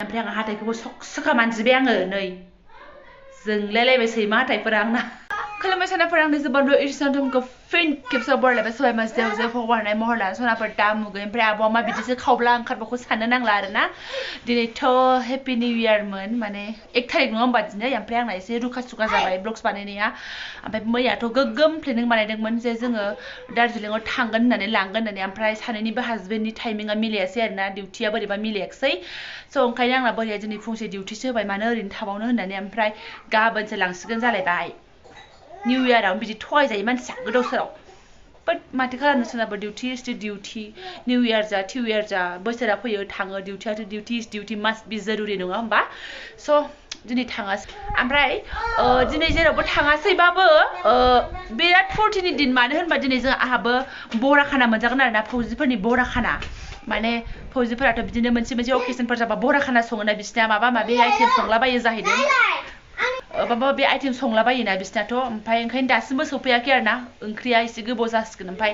ओमफ्राय आं हाथाइखौबो सक्सखा मानजिबाय आङो नै जोंलायलायबाय सैमा हाथाइफोरा आंना खुलुमबाय सनाफोर आंनि जोबोद इरिसनथमखौ फिन खेबसेयाव बरलायबाय सबाय मासेयाव जे फवारनाय महर लाना सनाफोर दा मुगै ओमफ्राय आब'आ मा बिदिसो खावब्ला ओंखारबाखौ साननो नांला आरोना दिनैथ' हेपि निउ इयारमोन माने 1 थारिख नङा होमबा दिनै ओमफ्राय आंना एसे रुखा सुखा जाबाय ब्लग्स बानायनाया ओमफ्राय मैयाथ' गोगोम प्लेनिं बानायदोंमोन जे जोङो दार्जिलिंआव थांगोन होननानै लांगोन होननानै ओमफ्राय सानैनिबो हासबेन्डनि टाइमिंआ मिलायासै आरोना डिउटिया बोरैबा मिलायाखिसै स' ओंखायनो आंना बोरैया दिनै फंसे डिउटिसो होबाय मानो ओरैनो थाबावनो होननानै ओमफ्राय गाबोनसो लांसिगोन जालायबाय निउ इयाराव बिदि थगायजायो मानसिया गोदाव सोराव बाट माथो खालामनो सोरनाबा डिउटि इज डिउटि निउ इयार जा टिउ इयार जा बोसोरा फैयो थाङो डिउटियाथ' डिउटि इज डिउटि मास्ट बि जरुरि नङा होमबा स' दिनै थाङासै ओमफ्राय दिनै जेरावबो थाङासैबाबो बिराद फुरथिनि दिन मानो होनबा दिनै जों आहाबो बरा खाना मोनजागोन आरोना फौजिफोरनि बरा खाना माने फौजिफोराथ' बिदिनो मोनसे अकेसनफोर जाबा बरा खाना सङोना बिसिना माबा माबि आइटेम संलाबायो जाहैदों माबा बे आइटेम संलाबायोना बिसिनाथ' ओमफ्राय ओंखायनो दासिमबो सफैयाखै आरोना ओंख्रिया एसे गोबाव जासिगोन ओमफ्राय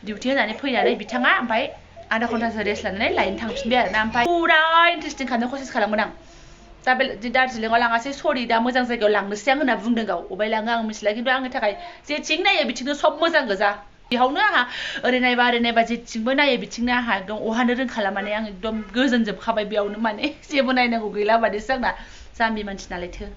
डिउटि होनानै फैनानै बिथाङा ओमफ्राय आधा घन्टासो रेस्ट लानानै लायनो थांफिनबाय आरोना ओमफ्राय पुरा इन्टारेस्टिं खालामनो कसिस खालामगोन आं दा बे दार्जिलिंआव लाङासै सरि दा मोजां जायगायाव लांनोसै आं होनना बुंदों गाव अबाय लाङो आं मिथिला खिन्थु आंनि थाखाय जेथिं नायो बिथिंनो सब मोजां गोजा बेयावनो आंहा ओरै नायबा जेथिंबो नायो बिथिंनो आंहा एकदम अहानो रोंखाला माने आं एकदम गोजोनजोबखाबाय बेयावनो माने जेबो नायनांगौ गैला बादिसो आंना जाम्बि मानसि नालायथो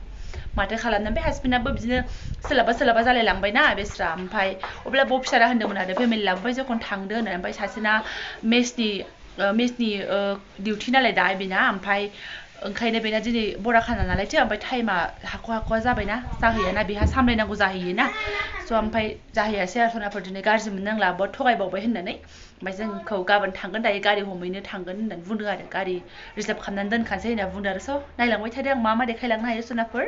माथो खालामनो बे हासबेन्डआबो बिदिनो सोलाबा जालाय लांबायना बेस्रा ओमफ्राय अब्ला ब फिसारा होनदोंमोन आरो फेमिलि लाबोबाय जखन थांदो होननानै ओमफ्राय सासेना मेसनि डिउटि नालाय दा बेना ओमफ्राय ओंखायनो बेना दिनै बरा खाना नालायथो ओमफ्राय टाइमा हाख'वा जाबायना जाहैयाना बेहा सामलायनांगौ जाहैयोना स' ओमफ्राय जाहैयासै आरो सनाफोर दिनै गाज्रि मोननांला बहुत थगायबावबाय होननानै ओमफ्राय जोंखौ गाबोन थांगोन दायो गारि हमैनो थांगोन होननानै बुंदों आरो गारि रिजार्भ खालामनानै दोनखानोसै होनना बुंदों आरो स' नायलांबाय थादों आं मा देखायलांनो हायो सनाफोर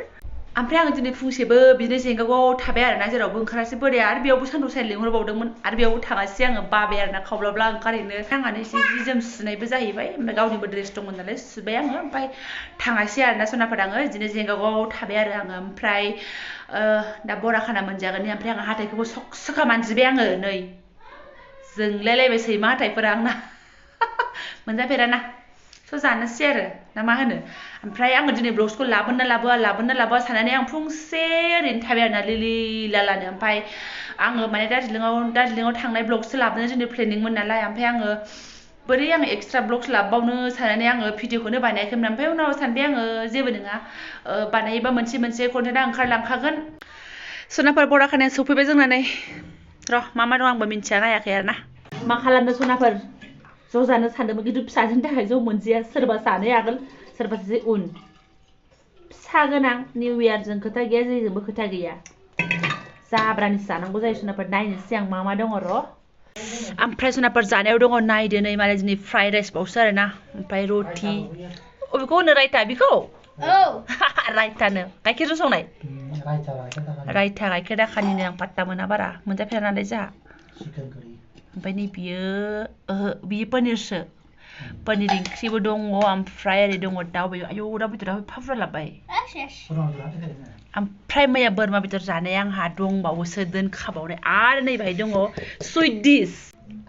ओमफ्राय आं दिनै फुंसेबो बिदिनो जेंगागाव थाबाय आरोना जेरावबो ओंखारासै बोराया आरो बेयावबो सान्दुं साया लिंहरबावदोंमोन आरो बेयावबो थाङासै आङो बाबाय आरोना खावब्लाब्ला ओंखारहैनो आंहानो एसे जि जोम सुनायबो जाहैबाय ओमफ्राय गावनिबो ड्रेस दंमोन नालाय सुबाय आङो ओमफ्राय थाङासै आरोना सनाफोर आङो बिदिनो जेंगागाव थाबाय आरो आङो ओमफ्राय दा बरा खाना मोनजागोन ओमफ्राय आं हाथाइखौबो सक्सखा मानजिबाय आङो नै जोंलायलायबाय सैमा हाथाइफोरा आंना मोनजाफेराना स' जानोसै आरो ना मा होनो ओमफ्राय आङो दिनै ब्लग्सखौ लाबोन ना लाबोआ साननानै आं फुंसे ओरैनो थाबाय आरोना लिलि लालानो ओमफ्राय आङो माने दार्जिलिंआव थांनाय ब्लगसो लाबोनो दिनै प्लेनिंमोन नालाय ओमफ्राय आङो बोरै आङो एक्सट्रा ब्लग्स लाबावनो साननानै आङो भिडिअखौनो बानायाखैमोन ओमफ्राय उनाव सानबाय आङो जेबो नङा बानायोबा मोनसे कन्टेन्टआ ओंखारलांखागोन सनाफोर बरा खानाया सफैबाय जोंना नै र' मा दं आंबो मिन्थिया नायाखै आरोना मा खालामनो सनाफोर ज' जानो सानदोंमोन खिन्थु फिसाजोनि थाखाय ज' मोनजाया सोरबा जानो आगोल सोरबा सासे उन फिसा गोनां निउ इयारजों खोथा गैया जेजोंबो खोथा गैया जाब्रानिसो जानांगौ जायो सनाफोर नायनोसै आं मा दङ र' ओमफ्राय सनाफोर जानायाव दङ नायदो नै मालाय दिनै फ्राइड राइस बावसो आरोना ओमफ्राय रटि बेखौ होनो रायता बेखौ रायतानो गाइखेरजों संनाय रायता गाइखेर दाखानिनो आं पात्ता मोना बारा मोनजाफेरा नालाय जोंहा ओमफ्राय नै बियो पनिरसो पनिर ओंख्रिबो दङ ओमफ्राय ओरै दङ दाउ बेदर आयौ दाउ बेदरा फाफुरा लाबबाय ओमफ्राय मैया बोरमा बेदर जानाया आंहा दंबावोसो दोनखाबावनाय आरो नै बाहाय दङ सुइट डिस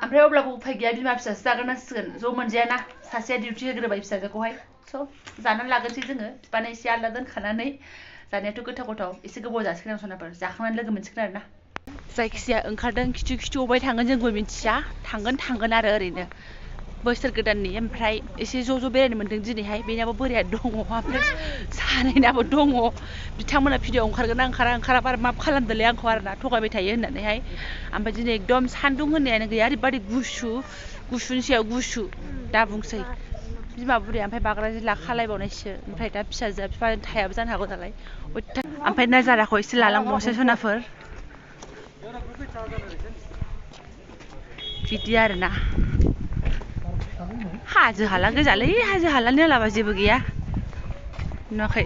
ओमफ्राय अब्लाबो उफाय गैया बिमा फिसासो जाग्रोनांसिगोन ज' मोनजायाना सासेया डिउटि होग्रोबाय फिसाजोखौहाय स' जानानै लागोनसै जोङो बिफानो एसे आलदा दोनखानानै जानायाथ' गोथाव एसे गोबाव जासिगोन आं सनाफोर जाखांनानै लोगो मोनसिगोन आरोना जायखिजाया ओंखारदों खिथु अबाय थांगोन जोंबो मिन्थिया थांगोन आरो ओरैनो बोसोर गोदाननि ओमफ्राय एसे ज' बेरायनो मोन्दों दिनैहाय बेनाबो बोराया दङ ओमफ्राय सानैनाबो दङ बिथांमोना भिडिअ ओंखारगोन ओंखाराबा मा खालामदोंलै आंखौ आरोना थगायबाय थायो होननानैहाय ओमफ्राय दिनै एकदम सान्दुं होननायानो गैया ओरैबादि गुसुनि सायाव गुसु दा बुंसै बिमा बुरैया ओमफ्राय बाग्राजों लाखालायबावनायसो ओमफ्राय दा फिसाजोआ बिफाजों थायाबो जानो हागौ नालाय ओमफ्राय नाजाराखौ एसे लालांबावसै सनाफोर बिदि आरोना हाजो हाला गोजालै हाजो हालानि अलाबा जेबो गैया नुवाखै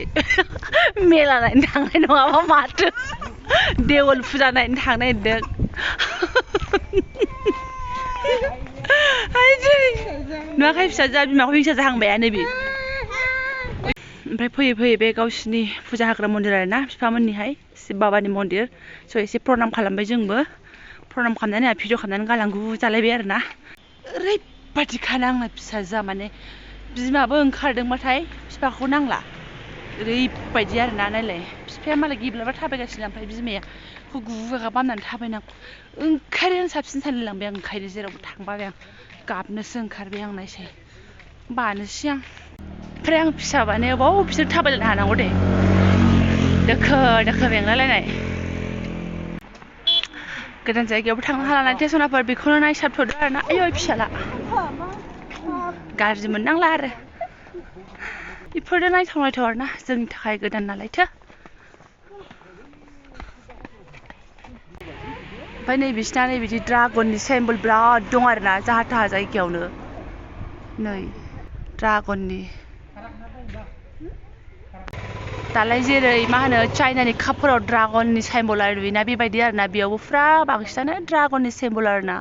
मेला नायनो थांनाय नङाबा माथो देवल फुजा नायनो थांनो नागिरदों नुवाखै फिसाजोआ बिमाखौ हिंसा जाहांबायानो बि ओमफ्राय फैयै बे गावसिनि फुजा होग्रा मन्दिर आरोना बिफामोननिहाय शिब बाबानि मन्दिर स' एसे प्रनाम खालामबाय जोंबो प्रनाम खालामनानै आंहा भिडिअ खालामनानै गालांगु जालायबाय आरोना ओरैबादिखाना आंना फिसाजोआ माने बिमाबो ओंखारदोंबाथाय बिफाखौ नांला ओरैबायदि आरोना नायलाय बिफाया मालाय गिब्लाबा थाबायगासिनो ओमफ्राय बिमाया गुगा बामनानै थाबायनांगौ ओंखारनायानो साबसिन सानलायलांबाय आं ओंखायनो जेरावबो थांबाय आं गाबनोसो ओंखारबाय आं नायसै बानोसै आं ओमफ्राय आं फिसाबानो अबाव बिसोर थाबायलायनो हानांगौ दे दोखो दोखो बेंलायलायनाय गोदान जायगायावबो थांनो हाला टेसनाफोर बेखौनो नायसाबथ'दो आरोना आयै फिसाला गाज्रि मोननांला आरो बेफोरनो नायथाव नायथाव आरोना जोंनि थाखाय गोदान नालायथो ओमफ्राय नै बिसिना नै बिदि ड्रागननि सिम्बल बिराद दं आरोना जाहा थाहा जायगायावनो नै ड्रागननि दालाय जेरै मा होनो चाइनानि कापफोराव ड्रागननि सिम्बल आरो बेना बेबायदि आरोना बेयावबो फुरा बांसिनानो ड्रागननि सिम्बल आरोना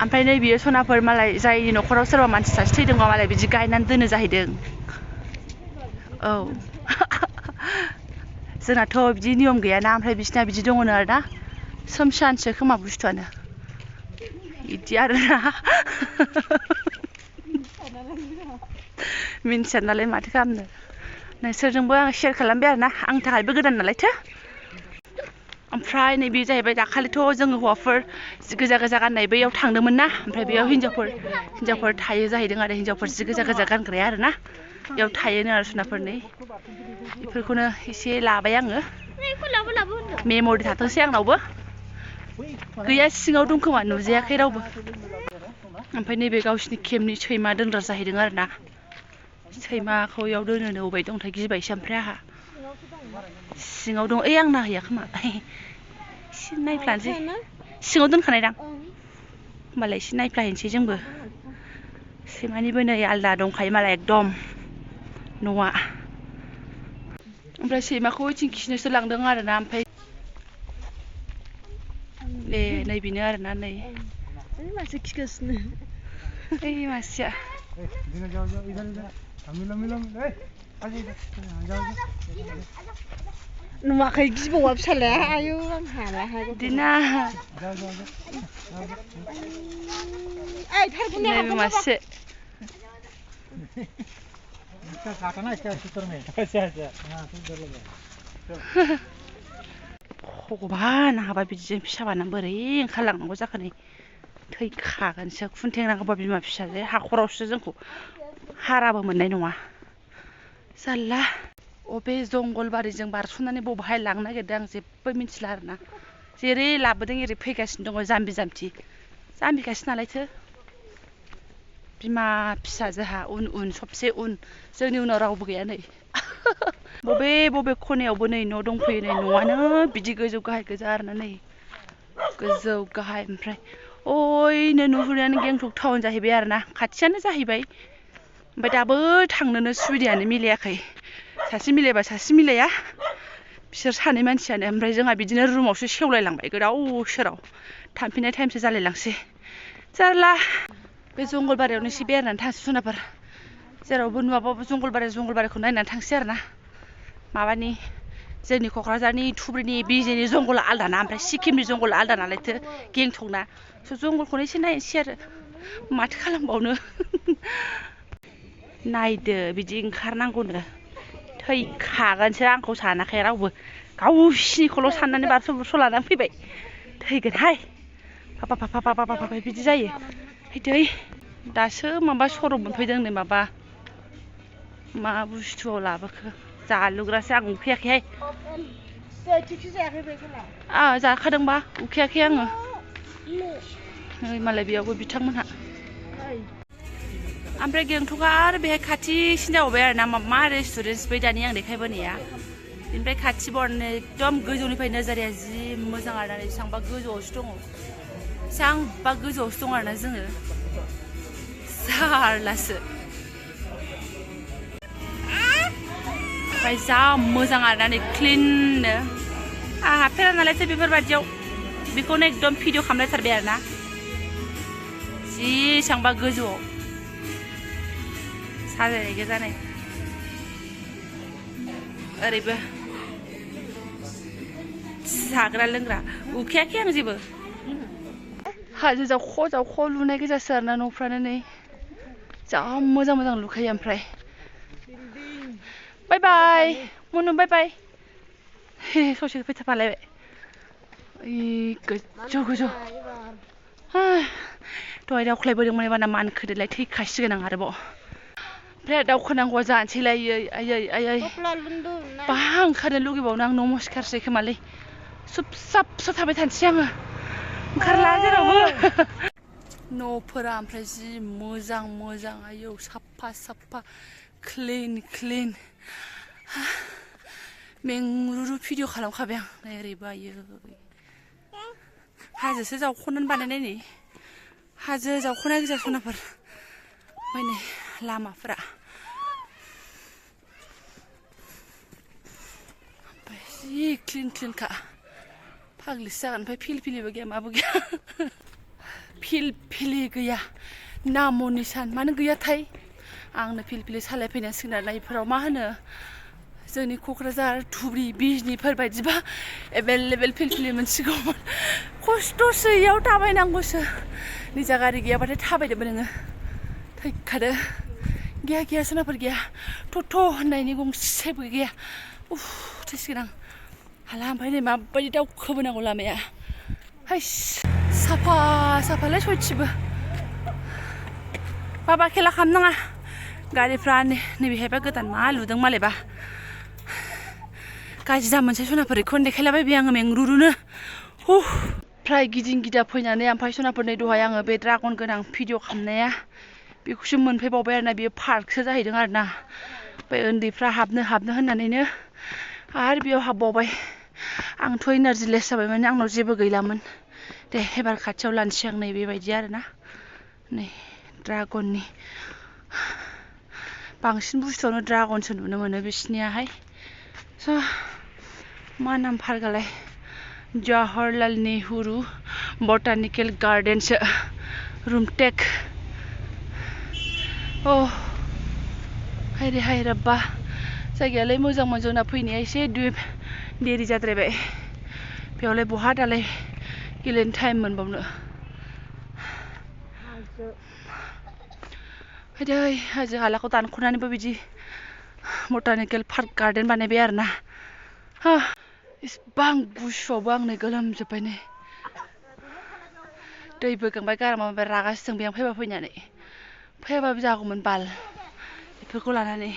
ओमफ्राय नै बियो सनाफोर मालाय जायनि न'खराव सोरबा मानसि सासे थैदोंबा मालाय बिदि गायनानै दोनो जाहैदों औ जोंनाथ' बिदि नियम गैयाना ओमफ्राय बिसिना बिदि दङनो आरोना सोमसानसो खोमा बुस्थुआनो बिदि आरोना मिन्थिया नालाय माथो खालामनो नोंसोरजोंबो आं शेयार खालामबाय आरोना आंनि थाखायबो गोदान नालायथो ओमफ्राय नैबे जाहैबाय दाखालिथ' जोङो हौवाफोर जि गोजा गोजा गाननाय बैयाव थांदोंमोन ना ओमफ्राय बेयाव हिन्जावफोर थायो जाहैदों आरो हिन्जावफोर जि गोजा गोजा गानग्राया आरोना बेयाव थायोनो आरो सनाफोरनि बेफोरखौनो एसे लाबाय आङो मेम'रि थाथोंसै आंनावबो गैया सिङाव दं खोमा नुजायाखै रावबो ओमफ्राय नैबे गावसिनि केम्पनि सैमा दोनग्रा जाहैदों आरोना सैमाखौ इयाव दोनोनो अबाय दंथाय गिबायसो ओमफ्राय आंहा सिङाव दं ओइ आं नायहैया खोमा एसे नायफ्लानोसै सिङाव दोनखानाय दां होमबालाय एसे नायफ्लाहैनोसै जोंबो सैमानिबो नै आलदा दंखायो मालाय एकदम न'आ ओमफ्राय सैमाखौ ओइथिं खिनोसो लांदों आरोना ओमफ्राय ए नै बेनो आरोना नै मासे खिगासिनो ओइ मासेया नुवाखै गिबावा फिसालाया आयौ आं हाला दिना नैबे मासे भगबान आंहाबा बिदिजों फिसा बानानै बोरै ओंखारलांनांगौ जाखो नै थैखागोनसो खुन्थेंनांगौबा बिमा फिसाजो हाखरावसो जोंखौ हाराबो मोननाय नङा जारला अबे जंगलबारिजों बारस'नानै बबेहाय लांनो नागिरदों आं जेबो मिथिला आरोना जेरै लाबोदों एरै फैगासिनो दङ जाम्बि जाम्थि जाम्बिखासो नालायथो बिमा फिसाजोहा उन उन सबसे उन जोंनि उनाव रावबो गैया नै बबे खनायावबो नै न' दंफैयो नै न'आनो बिदि गोजौ गाहाय गोजा आरोना नै गोजौ गाहाय ओमफ्राय ओइनो नुहुरनायानो गेंटक टाउन जाहैबाय आरोना खाथियानो जाहैबाय ओमफ्राय दाबो थांनोनो सुबिदायानो मिलायाखै सासे मिलायबा सासे मिलाया बिसोर सानै मानसियानो ओमफ्राय जोंहा बिदिनो रुमावसो सेवलायलांबाय गोदाव सोराव थांफिननाय टाइमसो जालायलांसै जारला बे जंगलबारियावनो एसे बेरायनानै थांसै सनाफोर जेरावबो नुवाबाबो जंगलबारिखौ नायनानै थांसै आरोना माबानि जोंनि क'क्राझारनि धुबुरीनि बिजनि जंगला आलदाना ओमफ्राय सिक्किमनि जंगला आलदा नालायथो गेंटकना जंगलखौनो एसे नायनोसै आरो माथो खालामबावनो नायदो बिदि ओंखारनांगौनो थैखागोनसो आंखौ सानाखै रावबो गावसिनिखौल' साननानै बारस' बुरस' लानानै फैबाय थैगोनहाय फाफा बिदि जायो दै दासो माबा सर' मोनफैदों नै माबा मा बुस्थुआव लाबोखो जालुग्रासो आं उखैयाखैहाय जाखादोंबा उखैयाखै आङो नै मालाय बेयावबो बिथांमोनहा ओमफ्राय गेंटकआ आरो बेहाय खाथिसिन जाबावबाय आरोना मा रेस्टुरेन्ट बै दानि आं देखायबोनाया बेनिफ्राय खाथि बरनो एकदम गोजौनिफ्राय नोजारिया जि मोजां आरोना बेसेबांबा गोजौआवसो दङ बेसेबांबा गोजौआवसो दं आरोना जोङो जारलासो ओमफ्राय जा मोजां आरोना नै क्लिननो आं हाबफेरा नालायसो बेफोरबायदियाव बेखौनो एकदम भिडिअ खालामलायथारबाय आरोना जि बेसेबांबा गोजौआव साजायनाय गोजा नै ओरैबो जाग्रा लोंग्रा उखैयाखै आं जेबो हाजो जावख' लुनाय गोजासो आरोना न'फ्रानो नै जा मोजां मोजां लुखायो ओमफ्राय बाय बाय मनु बाय बाय ससे फैसा फालायबाय गोजौ गोजौ दहाय दावख्लायबोदोंमोन एबारना मानखोदोलाय थैखासिगोन आं आरोबाव ओमफ्राय दावखोनांगौआ जानोसैलाय आयै आयै बाहा ओंखारनो लुगैबावनो आं नमस्कारसै खोमालै सुब साब थाबाय थानोसै आङो ओंखारला जेरावबो न'फोरा ओमफ्राय जि मोजां आयौ साफा क्लिन मेंरुरु भिडिअ खालामखाबाय आं नै ओरैबो आयै हाजोसो जावख'नानै बानायनाय नै हाजो जावख'नाय गोजा सनाफोर ओमफ्राय नै लामाफोरा ओमफ्राय जि क्लिनखा फाग्लिसो जागोन ओमफ्राय फिलफिलिबो गैया माबो गैया फिलफिलि गैया नामो निसान मानो गैयाथाय आंनो फिलफिलि सालायफैनांसिगोन आरोना बेफोराव मा होनो जोंनि क'क्राझार धुबुरी बिजनिफोर बायदिबा एभेलेबेल फिलफिलि मोनसिगौमोन खस्थ'सो इयाव थाबायनांगौसो निजा गारि गैयाबाथाय थाबायदोबो नोङो थैखादो गैया सोनाफोर गैया थथ' होननायनि गंसेबो गैया थैसिगोन आं हाला ओमफ्राय नै माबायदि दावखोबोनांगौ लामाया हाइस साफालाय सयथिबो बाबा खेला खालामनाङा गारिफ्रा नैबेहायबा गोदान मा लुदों मालायबा गाज्रि जामोनसै सनाफोर बेखौनो देखायलाबायबाय आङो मेंरुरुनो फ्राय गिदिं गिदा फैनानै ओमफ्राय सनाफोर नै दहाय आङो बे ड्रागन गोनां भिडिअ खालामनाया बेखौसो मोनफैबावबाय आरोना बेयो पार्कसो जाहैदों आरोना ओमफ्राय उन्दैफ्रा हाबनो होननानैनो आरो बेयाव हाबबावबाय आंथ' एनार्जि लेस जाबाय माने आंनाव जेबो गैलामोन दे एबार खाथियाव लानोसै आं नै बेबायदि आरोना नै ड्रागननि बांसिन बुस्थुआवनो ड्रागनसो नुनो मोनो बिसिनियाहाय मा नाम पार्कआलाय जवाहरलाल नेहरू बटानिकेल गार्डेनसो रुमटेक हाय रब्बा जायगायालाय मोजांमोन जोंना फैनाया एसे देरि जाद्रायबाय बेयावलाय बहा दालाय गेलेनो टाइम मोनबावनो हाजो हालाखौ दानख'नानैबो बिदि बटानिकेल पार्क गार्डेन बानायबाय आरोना इसिबां गुसुआवबो आं नै गोलोमजोब्बाय नै दै बोगांबाय गारामा रागासो जोंबाय आं फैनानै फैयाबाबो जागौमोन बाल बेफोरखौ लानानै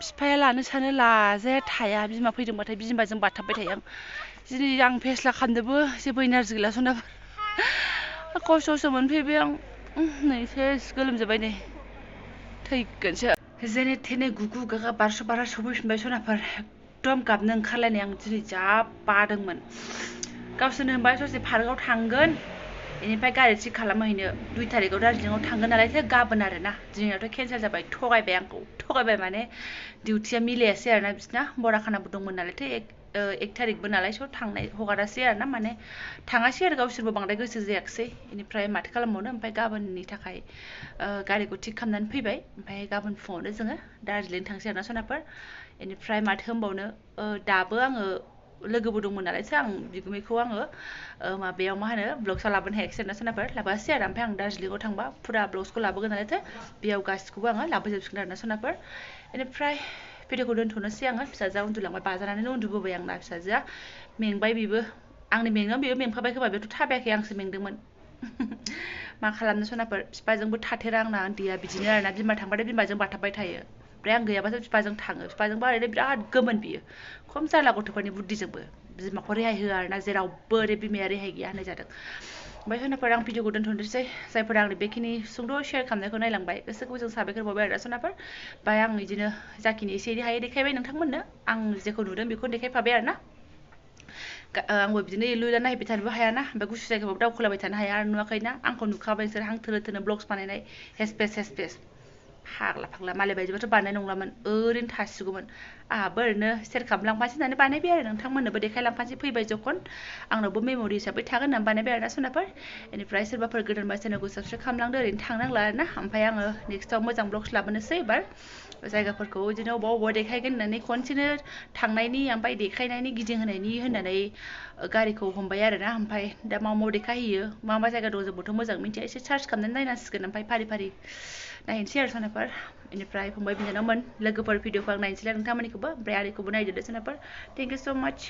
बिफाया लानो सानो लाजाया थाया बिमा फैदोंबाथाय बिमाजों बाथाबबाय थायो आं दिनै आं फेस्ला खालामनोबो जेबो एनार्जि गैला सनाफोर खस्थ'सो मोनफैबाय आं नै सेस गोलोमजोब्बाय नै थैगोनसो जेने थेने गुगु गागा बारस' सफैफिनबाय सनाफोर एकदम गाबनो ओंखारलायनाय आं दिनै जा बादोंमोन गावसोरनो होनबाय ससे पार्कआव थांगोन बेनिफ्राय गारि थिक खालामहैनो 2 तारिखआव दार्जिलिंआव थांगोन नालायथो गाबोन आरोना दिनैनाथ' केन्सेल जाबाय थगायबाय आंखौ थगायबाय माने डिउटिया मिलायासै आरोना बिसिना बराखानाबो दंमोन नालायथो 1 तारिखबो नालाय स' थांनाय हगारासै आरोना माने थाङासै आरो गावसोरबो बांद्राय गोसो जायाखिसै बेनिफ्राय माथो खालामबावनो ओमफ्राय गाबोननि थाखाय गारिखौ थिक खालामनानै फैबाय ओमफ्राय गाबोन फुङावनो जोङो दार्जिलिं थांसै आरोना सनाफोर बेनिफ्राय माथो होनबावनो दाबो आङो लोगोबो दंमोन नालायसो आं बिगुमैखौ आङो माबायाव मा होनो ब्लग्सआव लाबोनो हायाखिसै आरोना सोनाफोर लाबोआसै आरो ओमफ्राय आं दार्जिलिंआव थांबा फुरा ब्लग्सखौ लाबोगोन नालायथो बेयाव गासिखौबो आङो लाबोजोबसिगोन आरोना सोनाफोर बेनिफ्राय भिडिअखौ दोनथ'नोसै आङो फिसाजोआ उन्दुलांबाय बाजानानैनो उन्दुबोबाय आंना फिसाजोआ मेंबाय बेबो आंनि मेंनायाव बेबो मेंफाबाय खोमा बेथ' थाबायाखै आंसो मेंदोंमोन मा खालामनो सनाफोर बिफाजोंबो थाथेरा आंना उन्दैया बिदिनो आरोना बिमा थांबाथाय बिमाजों बाथाबबाय थायो ओमफ्राय आं गैयाबासो बिफाजों थाङो बिफाजोंबा ओरैनो बिराद गोमोन बियो खम जाला गथ'फोरनि बुद्धिजोंबो बिमाखौ रेहाय होआ आरोना जेरावबो ओरै बिमाया रेहाय गैया होननाय जादों ओमफ्राय सनाफोर आं भिडिअखौ दोनथ'नोसै जायफोरा आंनि बेखिनि सुंद' शेयार खालामनायखौ नायलांबाय गोसोखौ जों साबायखर बावबाय आरोना सनाफोर ओमफ्राय आं बिदिनो जाखिनि एसे एनै हायो देखायबाय नोंथांमोननो आं जेखौ नुदों बेखौनो देखायफाबाय आरोना आंबो बिदिनो इलु इला नायबाय थानोबो हायाना ओमफ्राय गुसु जायगायावबो दावखोलाबाय थानो हाया आरो नुवाखैना आंखौ नुखाबाय नोंसोर हां थोनो ब्लग्स बानायनाय हेसपेस फाग्ला मालाय बायदिबाथ' बानायनाय नंलामोन ओरैनो थासिगौमोन आंहाबो ओरैनो सेयार खालामलांफानोसै होननानै बानायबाय आरो नोंथांमोननोबो देखायलांफानोसै फैबाय जखन आंनावबो मेम'रि हिसाबै थागोन होननानै बानायबाय आरोना सनाफोर बेनिफ्राय सोरबाफोर गोदानबा चेनेलखौ साबस्क्राइब खालामलांदो ओरैनो थांनांला आरोना ओमफ्राय आङो नेक्स्टआव मोजां ब्लग्स लाबोनोसै एबार जायगाफोरखौ बिदिनो अबाव देखायगोन होननानै खनसेनो थांनायनि ओमफ्राय देखायनायनि गिदिंहोनायनि होननानै गारिखौ हमबाय आरोना ओमफ्राय दा मा देखायहैयो मा जायगा दं जोंबोथ' मोजां मिन्थिया एसे सार्च खालामनानै नायनांसिगोन ओमफ्राय फारि नायनोसै आरो सनाफोर बेनिफ्राय फंबाय बिनानावमोन लोगोफोर भिडिअखौ आं नायनोसैलाय नोंथांमोननिखौबो ओमफ्राय आंनिखौबो नायदो सनाफोर थेंक इउ स' माच